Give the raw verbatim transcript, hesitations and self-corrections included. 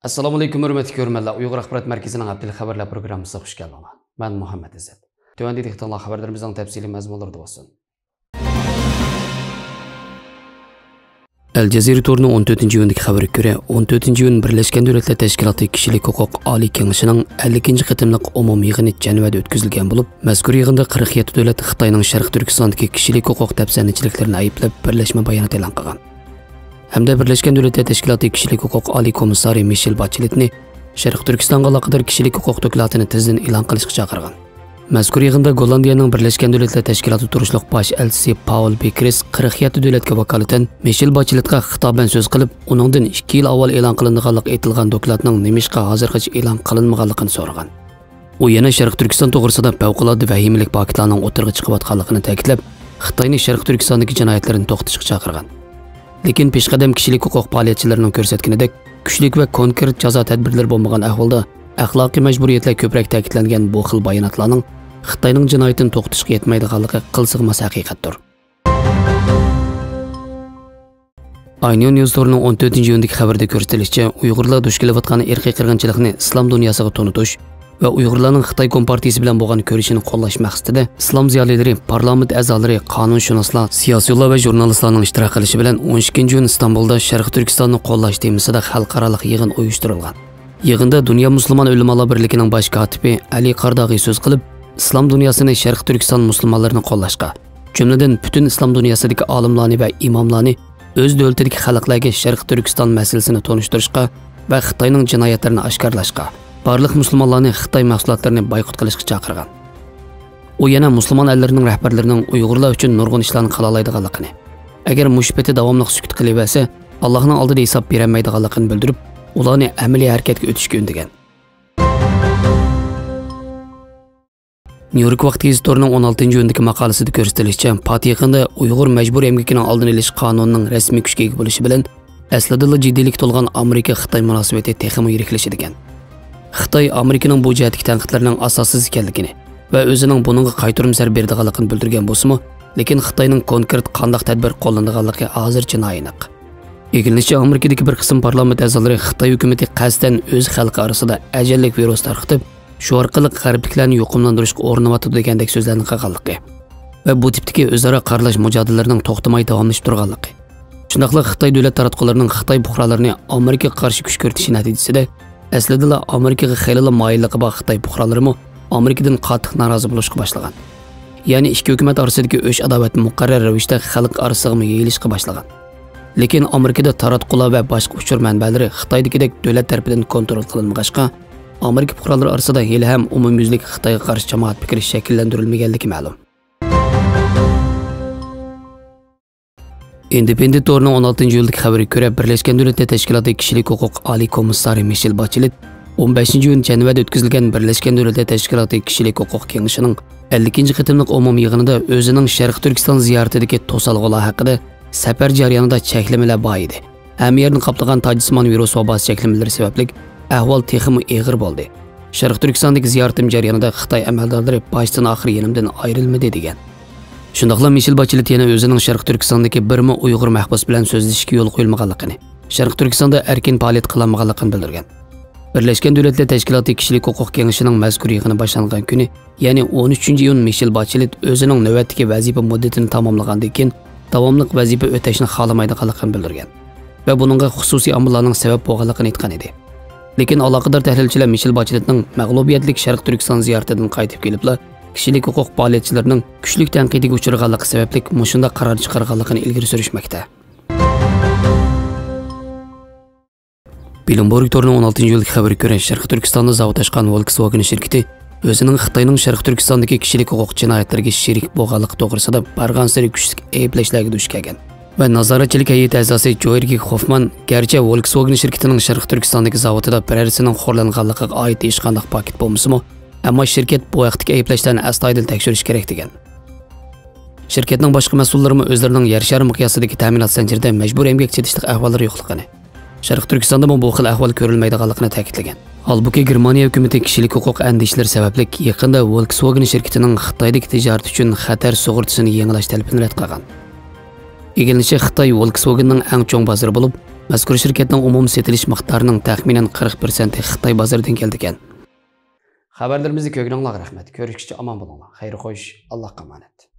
ئەسسالامۇئەلەيكۇم، ھۆرمەتلىك كۆرۈرمەنلەر! ئۇيغۇر ئاخبارات مەركىزىنىڭ ھەپتىلىك خەۋەرلەر پروگراممىسىغا خۇش كەلدىڭلار. مەن مۇھەممەت ئىززەت. تۆۋەندە دىققىتىڭلار خەۋەرلىرىمىزنىڭ تەپسىلىي مەزمۇنلىرىدا بولسۇن. ئەل جەزىرە تورىنىڭ ئون تۆتىنچى ئىيۇندىكى خەۋىرىگە كۆرە، ئون تۆتىنچى ئىيۇن بىرلەشكەن دۆلەتلەر تەشكىلاتى كىشىلىك ھوقۇق ئالىي كېڭىشىنىڭ ئەللىكىنچى قېتىملىق ئومۇمىي يىغىنى جەنۋەدە ئۆتكۈزۈلگەن بولۇپ، مەزكۇر يىغىندا قىرىق يەتتە دۆلەت خىتاينىڭ شەرقىي تۈركىستاندىكى كىشىلىك ھوقۇق دەپسەندىچىلىكلىرىنى ئەيىبلەپ، بىرلەشمە بايانات ئېلان قىلغان. ھەمدە بىرلەشكەن دۆلەتلەر تەشكىلاتى كىشىلىك ھوقۇق ئالىي كومىسسارى مىشېل باچېلېتنى شەرقىي تۈركىستانغا ئالاقىدار كىشىلىك ھوقۇق دوكلاتىنى تېزدىن ئېلان قىلىشقا چاقىرغان. مەزكۇر يىغىندا گوللاندىيەنىڭ بىرلەشكەن دۆلەتلەر تەشكىلاتىدا تۇرۇشلۇق باش ئەلچىسى پاۋل بېكرىس قىرىق يەتتە دۆلەتكە ۋاكالىتەن مىشېل باچېلېتقا خىتابەن سۆز قىلىپ، ئۇنىڭدىن ئىككى يىل ئاۋۋال ئېلان قىلىنىدىغانلىقى ئېيتىلغان دوكلاتنىڭ نېمىشقا ھازىرغىچە ئېلان قىلىنمىغانلىقىنى سورىغان. ئۇ يەنە شەرقىي تۈركىستان توغرىسىدا پەۋقۇلئاددە ۋەھىمىلىك پاكىتلارنىڭ ئوتتۇرىغا چىقىۋاتقانلىقىنى تەكىتلەپ، خىتاينى شەرقىي تۈركىستاندىكى جىنايەتلىرىنى توختىتىشقا چاقىرغان. لېكىن پېشقەدەم كىشىلىك ھوقۇق پائالىيەتچىلىرىنىڭ كۆرسەتكىنىدەك، كۈچلۈك ۋە كونكرېت جازا تەدبىرلىرى بولمىغان ئەھۋالدا، ئەخلاقىي مەجبۇرىيەتلەر كۆپرەك تەكىتلەنگەن بۇ خىل باياناتلارنىڭ خىتاينىڭ جىنايىتىنى توختىتىشقا يەتمەيدىغانلىقى قىلسىغا ماس ھەقىقەتتۇر. ئاينيۇ نيۇز تورىنىڭ ئون تۆتىنچى ئىيۇندىكى خەۋىرىدە كۆرسىتىلىشىچە، ئۇيغۇرلار دۇچ كېلىۋاتقان ئىرقىي قىرغىنچىلىقنى ئىسلام دۇنياسىغا تونۇتۇش ۋە ئۇيغۇرلارنىڭ خىتاي كومپارتىيىسى بىلەن بولغان كۆرۈشىنى قوللاش مەقسىتىدە ئىسلام زىيالىيلىرى، پارلامېنت ئەزالىرى، قانۇنشۇناسلار، سىياسىيونلار ۋە ژۇرنالىستلارنىڭ ئىشتىراك قىلىشى بىلەن ئون ئىككىنچى ئىيۇن ئىستانبۇلدا شەرقىي تۈركىستاننى قوللاش تېمىسىدا خەلقئارالىق يىغىن ئۇيۇشتۇرۇلغان. يىغىندا دۇنيا مۇسۇلمان ئۆلىمالار بىرلىكىنىڭ باش كاتىپى ئەلى قارداغى سۆز قىلىپ، ئىسلام دۇنياسىنى شەرقىي تۈركىستان مۇسۇلمانلىرىنى قوللاشقا، جۈملىدىن پۈتۈن ئىسلام دۇنياسىدىكى ئالىملارنى ۋە ئىماملارنى ئۆز دۆلىتىدىكى خەلقلەرگە شەرقىي تۈركىستان مەسىلىسىنى تونۇشتۇرۇشقا ۋە خىتاينىڭ جىنايەتلىرىنى ئاشكارىلاشقا، بارلىق مۇسۇلمانلارنى خىتاي مەھسۇلاتلىرىنى بايقۇت قىلىشقا چاقىرغان. ئۇ يەنە مۇسۇلمان ئەللىرىنىڭ رەھبەرلىرىنىڭ ئۇيغۇرلار ئۈچۈن نۇرغۇن ئىشلارنى قىلالايدىغانلىقىنى، ئەگەر مۇشۇ پېتى داۋاملىق سۈكۈت قىلىۋەرسە، ئاللاھنىڭ ئالدىدا ھېساب بېرەلمەيدىغانلىقىنى بىلدۈرۈپ، ئۇلارنى ئەمەلىي ھەرىكەتكە ئۆتۈشكە ئۈندىگەن. نيۇ يورك ۋاقتى گېزىت تورىنىڭ ئون ئالتىنچى ئىيۇندىكى ماقالىسىدا كۆرسىتىلىشىچە، پات يېقىندا ئۇيغۇر مەجبۇرىي ئەمگىكىنىڭ ئالدىنى ئېلىش قانۇنىنىڭ رەسمىي كۈچكە ئىگە بولۇشى بىلەن، ئەسلىدىلا جىددىيلىكى تولغان ئامېرىكا-خىتاي مۇناسىۋىتى تېخىمۇ يىرىكلىشىدىكەن. خىتاي ئامېرىكىنىڭ بۇ جەھەتتىكى تەنقىدلىرىنىڭ ئاساسسىز ئىكەنلىكىنى ۋە ئۆزىنىڭ بۇنىڭغا قايتۇرما زەربە بېرىدىغانلىقىنى بىلدۈرگەن بولسىمۇ، لېكىن خىتاينىڭ كونكرېت قانداق تەدبىر قوللىنىدىغانلىقى ھازىرچە نائېنىق. ئىگىلىنىشىچە، ئامېرىكىدىكى بىر قىسىم پارلامېنت ئەزالىرى خىتاي ھۆكۈمىتى قەستەن ئۆز خەلقى ئارىسىدا ئەجەللىك ۋىرۇس تارقىتىپ، شۇ ئارقىلىق غەربلىكلەرنى يۇقۇملاندۇرۇشقا ئۇرۇنۇۋاتىدۇ دېگەندەك سۆزلەرنى قىلغانلىقى ۋە بۇ تىپتىكى ئۆزئارا قارىلاش مۇجادىلىلىرىنىڭ توختىماي داۋاملىشىپ تۇرغانلىقى، شۇنداقلا خىتاي دۆلەت تاراتقۇلىرىنىڭ خىتاي پۇقرالىرىنى ئامېرىكىغا قارشى كۈچ كۆرسىتىشى نەتىجىسىدە، ئەسلىدىلا ئامېرىكىغا خېلىلا مايىللىقى بار خىتاي پۇقرالىرىمۇ ئامېرىكىدىن قاتتىق نارازى بولۇشقا باشلىغان. يەنى ئىككى ھۆكۈمەت ئارىسىدىكى ئۆچ ئاداۋەت مۇقەررەر رەۋىشتە خەلق ئارىسىغىمۇ يېيىلىشقا باشلىغان. لېكىن ئامېرىكىدا تاراتقۇلار ۋە باشقا ئۇچۇر مەنبەلىرى خىتايدىكىدەك دۆلەت تەرىپىدىن كونترول قىلىنمىغاچقا، ئامېرىكا پۇقرالىرى ئارىسىدا ھېلىھەم ئومۇميۈزلۈك خىتايغا قارشى جامائەت پىكرى شەكىللەندۈرۈلمىگەنلىكى مەلۇم. ئىندېپېندېنت تورىنىڭ ئون ئالتىنچى ئىيۇلدىكى خەۋىرىگە كۆرە، بىرلەشكەن دۆلەتلەر تەشكىلاتى كىشىلىك ھوقۇق ئالىي كومىسسارى مىشېل باچېلېت ئون بەشىنچى ئىيۇن جەنۋەدە ئۆتكۈزۈلگەن بىرلەشكەن دۆلەتلەر تەشكىلاتى كىشىلىك ھوقۇق كېڭىشىنىڭ ئەللىكىنچى قېتىملىق ئومۇمىي يىغىنىدا ئۆزىنىڭ شەرقىي تۈركىستان زىيارىتىدىكى توسالغۇلار ھەققىدە، سەپەر جەريانىدا چەكلىمىلەر بار ئىدى. ھەممە يەرنى قاپلىغان تاجسىمان ۋىرۇس ۋاباسى چەكلىمىلىرى سەۋەبلىك ئەھۋال تېخىمۇ ئېغىر بولدى. شەرقىي تۈركىستاندىكى زىيارىتىم جەريانىدا خىتاي ئەمەلدارلىرى باشتىن ئاخىر يېنىمدىن ئايرىلمىدى، دېگەن. شۇنداقلا مىشېل باچېلېت يەنە ئۆزىنىڭ شەرقىي تۈركىستاندىكى بىرمۇ ئۇيغۇر مەھبۇس بىلەن سۆزلىشىشكە يول قويۇلمىغانلىقىنى، شەرقىي تۈركىستاندا ئەركىن پائالىيەت قىلالمىغانلىقىنى بىلدۈرگەن. بىرلەشكەن دۆلەتلەر تەشكىلاتى كىشىلىك ھوقۇق كېڭىشىنىڭ مەزكۇر يىغىنى باشلانغان كۈنى، يەنى ئون ئۈچىنچى ئىيۇن مىشېل باچېلېت ئۆزىنىڭ نۆۋەتتىكى ۋەزىپە مۇددىتىنى تاماملىغاندىن كېيىن، داۋاملىق ۋەزىپە ئۆتەشنى خالىمايدىغانلىقىنى بىلدۈرگەن ۋە بۇنىڭغا خۇسۇسىي ئامىللارنىڭ سەۋەب بولغانلىقىنى ئېيتقان ئىدى. لېكىن ئالاقىدار تەھلىلچىلەر مىشېل باچېلېتنىڭ مەغلۇبىيەتلىك شەرقىي تۈركىستان زىيارىتىدىن قايتىپ كېلىپلا، كىشىلىك ھوقۇق پائالىيەتچىلىرىنىڭ كۈچلۈك تەنقىدكە ئۇچرىغانلىقى سەۋەبلىك مۇشۇنداق قارار چىقارغانلىقىنى ئىلگىرى سۈرۈشمەكتە. بلومبېرگ تورىنىڭ ئون ئالتىنچى ئىيۇلدىكى خەۋىرىگە كۆرە، شەرقىي تۈركىستاندا زاۋۇت ئاچقان ۋولكسۋاگېن شىركىتى ئۆزىنىڭ خىتاينىڭ شەرقىي تۈركىستاندىكى كىشىلىك ھوقۇق جىنايەتلىرىگە شېرىك بولغانلىقى توغرىسىدا بارغانسېرى كۈچلۈك ئەيىبلەشلەرگە دۇچ كەلگەن ۋە نازارەتچىلىك ھەيئىتى ئەزاسى جويرگى خوفمان گەرچە ۋولكسۋاگېن شىركىتىنىڭ شەرقىي تۈركىستاندىكى زاۋۇتىدا بىرەرسىنىڭ خورلانغانلىقىغا ئائىت ھېچقانداق پاكىت بولمىسىمۇ، ئەمما شىركەت بۇ ھەقتىكى ئەيىبلەشلەرنى ئەستايىدىل تەكشۈرۈشى كېرەك، دېگەن. شىركەتنىڭ باشقا مەسئۇللىرىمۇ ئۆزلىرىنىڭ يەر شارى مىقياسىدىكى تەمىنات زەنجىرىدە مەجبۇرىي ئەمگەك چېتىشلىق ئەھۋاللىرى يوقلۇقىنى، شەرقىي تۈركىستاندىمۇ بۇ خىل ئەھۋال كۆرۈلمەيدىغانلىقىنى تەكىتلىگەن. ھالبۇكى، گېرمانىيە ھۆكۈمىتى كىشىلىك ھوقۇق ئەندىشىلىرى سەۋەبلىك يېقىندا ۋولكسۋاگېن شىركىتىنىڭ خىتايدىكى تىجارىتى ئۈچۈن خەتەر سۇغۇرتىسىنى يېڭىلاش تەلىپىنى رەت قىلغان. ئىگىلىنىشىچە، خىتاي ۋولكسۋاگېننىڭ ئەڭ چوڭ بازىرى بولۇپ، مەزكۇر شىركەتنىڭ ئومۇمىي سېتىلىش مىقدارىنىڭ تەخمىنەن قىرىق پىرسەنتى خىتاي بازىرىدىن كېلىدىكەن. خەۋەرلىرىمىزنى كۆرگىنىڭلارغا رەھمەت. كۆرۈشكىچە ئامان بولۇڭلار. خەير خوش، ئاللاھقا ئامانەت.